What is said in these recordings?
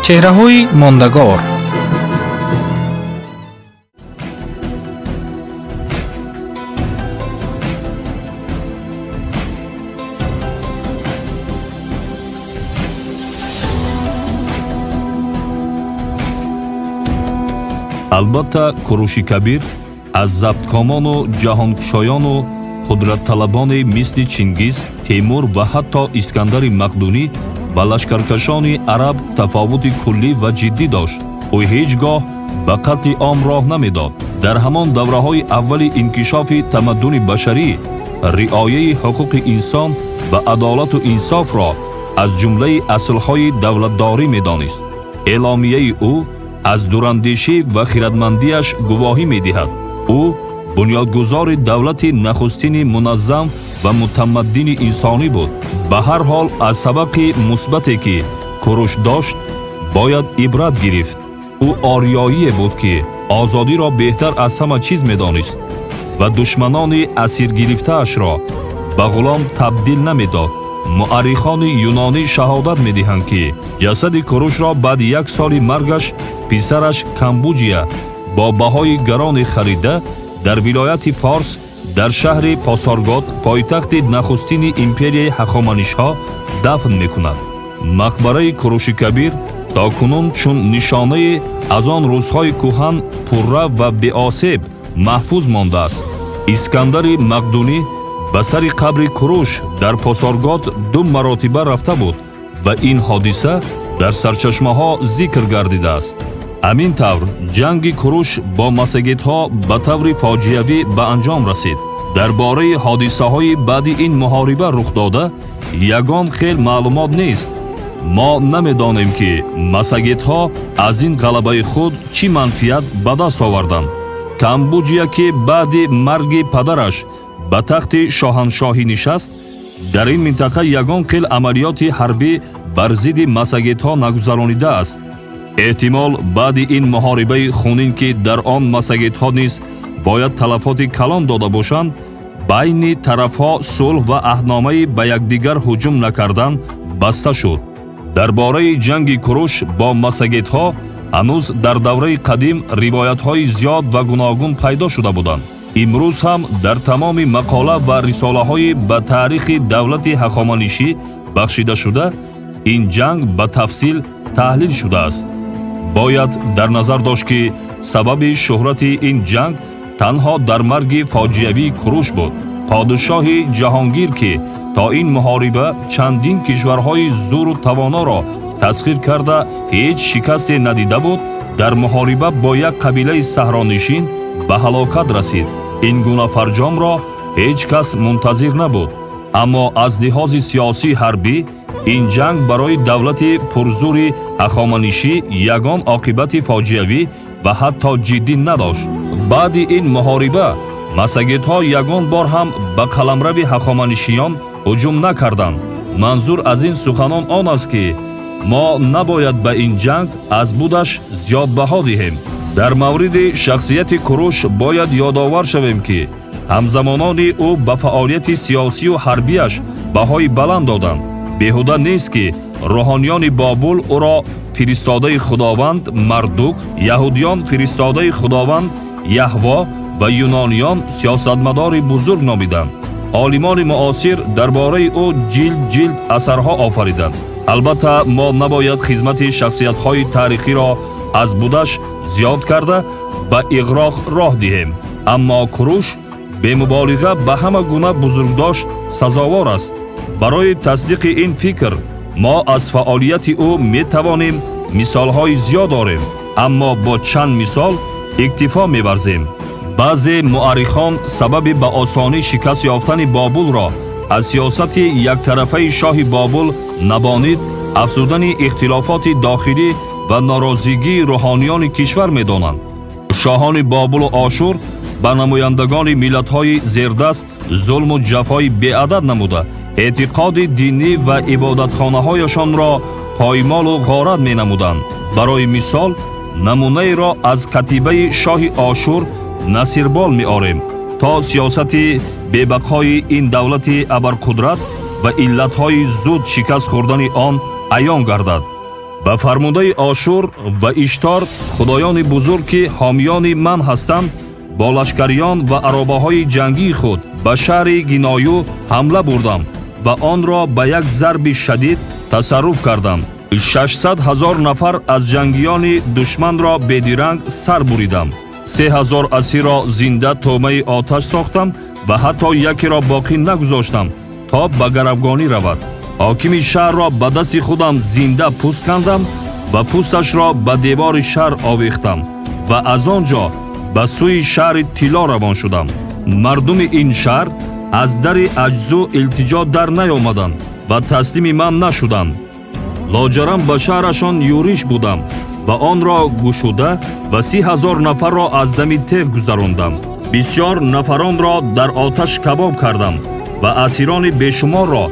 Чеҳраҳои мондагор. Албатта, Куруши Кабир аз забткомону ҷаҳонкушоёну қудратталабони мисли Чингиз, Темур ва ҳатто Искандари Мақдунӣ ва лашкаркашони араб тафовути куллӣ ва ҷиддӣ дошт. Ӯ ҳеҷ гоҳ ба қатли ом роҳ намедод. Дар ҳамон давраҳои аввали инкишофи тамаддуни башарӣ риояи ҳуқуқи инсон ва адолату инсофро аз ҷумлаи аслҳои давлатдорӣ медонист. Эъломияи ӯ аз дурандешӣ ва хиратмандиаш гувоҳӣ медиҳад. Ӯ бунёдгузори давлати нахустини муназзам ва мутамаддини инсонӣ буд. Ба ҳар ҳол, аз сабақи мусбате ки Куруш дошт бояд ибрат гирифт. Ӯ ориёие буд, ки озодиро беҳтар аз ҳама чиз медонист ва душманони асиргирифтаашро ба ғулом табдил намедод. Муаррихони юнонӣ шаҳодат медиҳанд, ки ҷасади Курушро баъди як соли маргаш писараш Камбуҷия бо баҳои гароне харида дар вилояти Форс дар шаҳри Посаргод, пойтахти нахустини империяи Ҳахоманишҳо, дафн мекунад. Мақбараи Куруши Кабир то кунун чун нишонае аз он рӯзҳои кӯҳан пурра ва беосеб маҳфуз мондааст. Искандари Мақдунӣ ба сари қабри Куруш дар Посаргод 2 маротиба рафта буд ва ин ҳодиса дар сарчашмаҳо зикр гардидааст. Ҳамин тавр ҷанги Куруш бо массагетҳо ба таври фоҷиавӣ ба анҷом расид. Дар бораи ҳодисаҳои баъди ин муҳориба рух дода ягон хел маълумот нест. Мо намедонем, ки массагетҳо аз ин ғалабаи худ чӣ манфиат ба даст оварданд. Камбуҷия, ки баъди марги падараш ба тахти шоҳаншоҳӣ нишаст, дар ин минтақа ягон хел амалиёти ҳарбӣ бар зидди массагетҳо нагузаронидааст. Эҳтимол баъди ин муҳорибаи хунин, ки дар он массагетҳо низ бояд талафоти калон дода бошанд, байни тарафҳо сулҳ ва аҳдномаи ба якдигар ҳуҷум накардан баста шуд. Дар бораи ҷанги Куруш бо массагетҳо ҳанӯз дар давраи қадим ривоятҳои зиёд ва гуногун пайдо шуда буданд. Имрӯз ҳам дар тамоми мақола ва рисолаҳои ба таърихи давлати Ҳахоманишӣ бахшида шуда ин ҷанг ба тафсил таҳлил шудааст. Бояд дар назар дошт, ки сабаби шӯҳрати ин ҷанг танҳо дар марги фоҷиавии Куруш буд. Подишоҳи ҷаҳонгир, ки то ин муҳориба чандин кишварҳои зуру тавоноро тасхир карда ҳеҷ шикасте надида буд, дар муҳориба бо як қабилаи саҳронишин ба ҳалокат расид. Ин гуна фарҷомро ҳеҷ кас мунтазир набуд. Аммо аз лиҳози сиёсӣ ҳарбӣ ин ҷанг барои давлати пурзури Ҳахоманишӣ ягон оқибати фоҷиавӣ ва ҳатто ҷиддӣ надошт. Баъди ин муҳориба массагетҳо ягон бор ҳам ба қаламрави ҳахоманишиён ҳуҷум накарданд. Манзур аз ин суханон он аст, ки мо набояд ба ин ҷанг аз будаш зиёд баҳо диҳем. Дар мавриди шахсияти Куруш бояд ёдовар шавем, ки ҳамзамонони ӯ ба фаъолияти сиёсию ҳарбиаш баҳои баланд доданд. Беҳуда нест, ки рӯҳониёни Бобул ӯро фиристодаи худованд Мардук, яҳудиён фиристодаи худованд Яҳво ва юнониён сиёсатмадори бузург номиданд. Олимони муосир дар бораи ӯ ҷилд ҷилд асарҳо офариданд. Албатта, мо набояд хизмати шахсиятҳои таърихиро аз будаш зиёд карда ба иғроқ роҳ диҳем. Аммо Куруш бемуболиға ба ҳама гуна бузургдошт сазовор аст. Барои тасдиқи ин фикр мо аз фаъолияти ӯ метавонем мисолҳои зиёд орем, аммо бо чанд мисол иктифо меварзем. Баъзе муаррихон сабаби ба осонӣ шикаст ёфтани Бобулро аз сиёсати яктарафаи шоҳи Бобул Набонид, афзудани ихтилофоти дохилӣ ва норозигии рӯҳониёни кишвар медонанд. Шоҳони Бобулу Ошур ба намояндагони миллатҳои зердаст зулму ҷафои беадад намуда, эътиқоди динӣ ва ибодатхонаҳояшонро поймолу ғорат менамуданд. Барои мисол, намунаеро аз катибаи шоҳи Ошур Насирбол меорем, то сиёсати бебақои ин давлати абарқудрат ва иллатҳои зуд шикаст хӯрдани он аён гардад. Ба фармудаи Ошур ва Иштор, худоёни бузург, ки ҳомиёни ман ҳастанд, бо лашкариён ва аробаҳои ҷангии худ ба шаҳри Гиною ҳамла бурдам ва онро ба як зарби шадид тасарруф кардам. 600 ҳазор нафар аз ҷангиёни душманро бедиранг сар буридам. 3000 асирро зинда тӯъмаи оташ сохтам ва ҳатто якеро боқӣ нагузоштам то ба гаравгонӣ равад. Ҳокими шаҳрро ба дасти худам зинда пӯст кандам ва пӯсташро ба девори шаҳр овехтам ва аз он ҷо ба сӯи шаҳри Тилло равон шудам. Мардуми ин шаҳр аз дари аҷзу илтиҷо дар наёмаданд ва таслими ман нашуданд. Лоҷарам ба шаҳрашон юриш будам ва онро гушуда ва 30 ҳазор нафарро аз дами теғ гузарондам. Бисёр нафаронро дар оташ кабоб кардам ва асирони бешуморро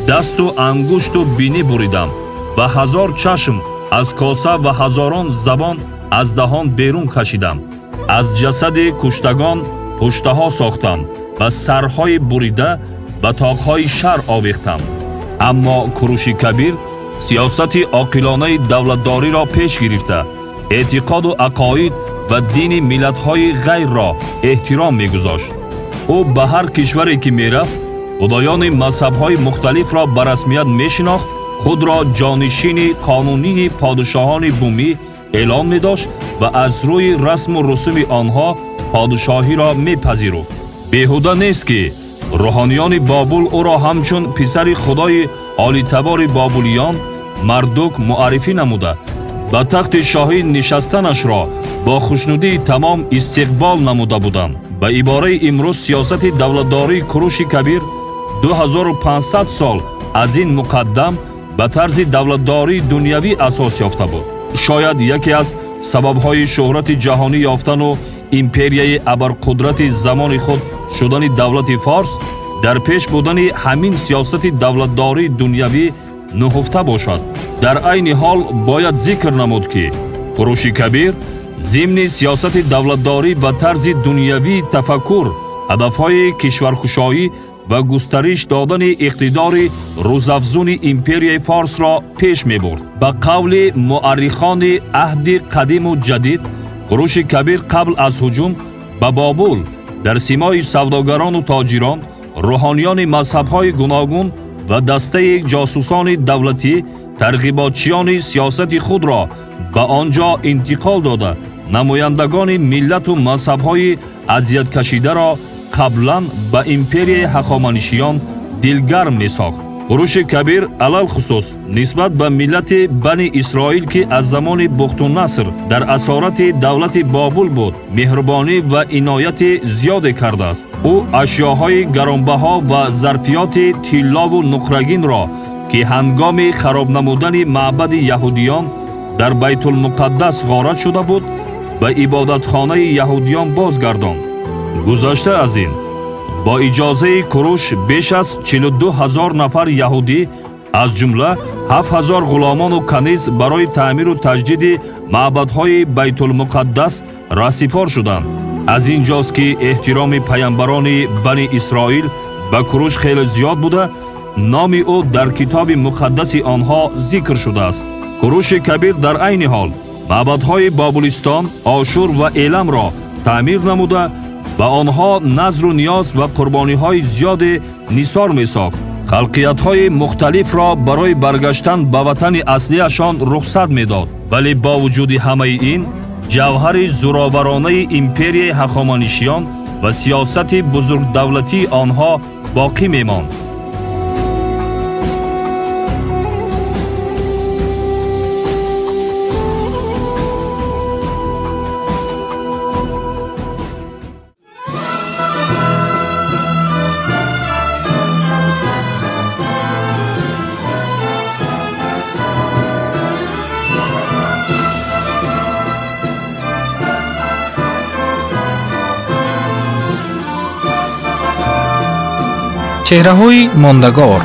дасту ангушту бинӣ буридам ва 1000 чашм аз коса ва ҳазорон забон аз даҳон берун кашидам. Аз ҷасади куштагон пуштаҳо сохтам ва сарҳои бурида ба тоқҳои шаҳр овехтам. Аммо Куруши Кабир сиёсати оқилонаи давлатдориро пеш гирифта, эътиқоду ақоид ва дини миллатҳои ғайрро эҳтиром мегузошт. Ӯ ба ҳар кишваре ки мерафт, худоёни мазҳабҳои мухталифро ба расмият мешинохт, худро ҷонишини қонунии подшоҳони бумӣ эълон медошт ва аз рӯи расму русуми онҳо подшоҳиро мепазируфт. Беҳуда нест, ки рӯҳониёни Бобул ӯро ҳамчун писари худои олитабори бобулиён Мардук муаррифӣ намуда, ба тахти шоҳӣ нишастанашро бо хушнудии тамом истиқбол намуда буданд. Ба ибораи имрӯз сиёсати давлатдории Куруши Кабир 2500 сол аз ин муқаддам ба тарзи давлатдории дунявӣ асос ёфта буд. Шояд яке аз сабабҳои шӯҳрати ҷаҳонӣ ёфтану империяи абарқудрати замони худ шудани давлати форс дар пеш будани ҳамин сиёсати давлатдории дунявӣ нуҳуфта бошад. Дар айни ҳол бояд зикр намуд, ки Куруши Кабир зимни сиёсати давлатдорӣ ва тарзи дунявии тафаккур ҳадафҳои кишваркушоӣ ва густариш додани иқтидори рӯзафзуни империяи форсро пеш мебурд. Ба қавли муаррихони аҳди қадиму ҷадид, Куруши Кабир қабл аз ҳуҷум ба Бобул дар симои савдогарону тоҷирон, рӯҳониёни мазҳабҳои гуногун ва дастаи ҷосусони давлатӣ тарғиботчиёни сиёсати худро ба он ҷо интиқол дода, намояндагони миллату мазҳабҳои азияткашидаро қаблан ба империяи ҳахоманишиён дилгарм месохт. Куруши Кабир алалхусус нисбат ба миллати Бани Исроил, ки аз замони Бухтунаср дар асорати давлати Бобул буд, меҳрубонӣ ва инояти зиёде кардааст. Ӯ ашёҳои гаронбаҳо ва зарфиёти тиллову нуқрагинро, ки ҳангоми хароб намудани маъбади яҳудиён дар Байтулмуқаддас ғорат шуда буд, ба ибодатхонаи яҳудиён бозгардонд. Гузашта аз ин, бо иҷозаи Куруш беш аз 42 ҳазор нафар яҳудӣ, аз ҷумла 7 ҳазор ғуломону каниз барои таъмиру таҷдиди маъбадҳои Байтулмуқаддас расипор шуданд. Аз ин ҷост, ки эҳтироми паямбарони Бани Исроил ба Куруш хеле зиёд буда, номи ӯ дар китоби муқаддаси онҳо зикр шудааст. Куруши Кабир дар айни ҳол маъбадҳои Бобулистон, Ошур ва Эламро таъмир намуда, ба онҳо назру ниёз ва қурбониҳои зиёде нисор месохт. Халқиятҳои мухталифро барои баргаштан ба ватани аслиашон рухсат медод. Вале бо вуҷуди ҳамаи ин, ҷавҳари зӯроваронаи империяи ҳахоманишиён ва сиёсати бузургдавлатии онҳо боқӣ мемонд. Чеҳраҳои мондагор.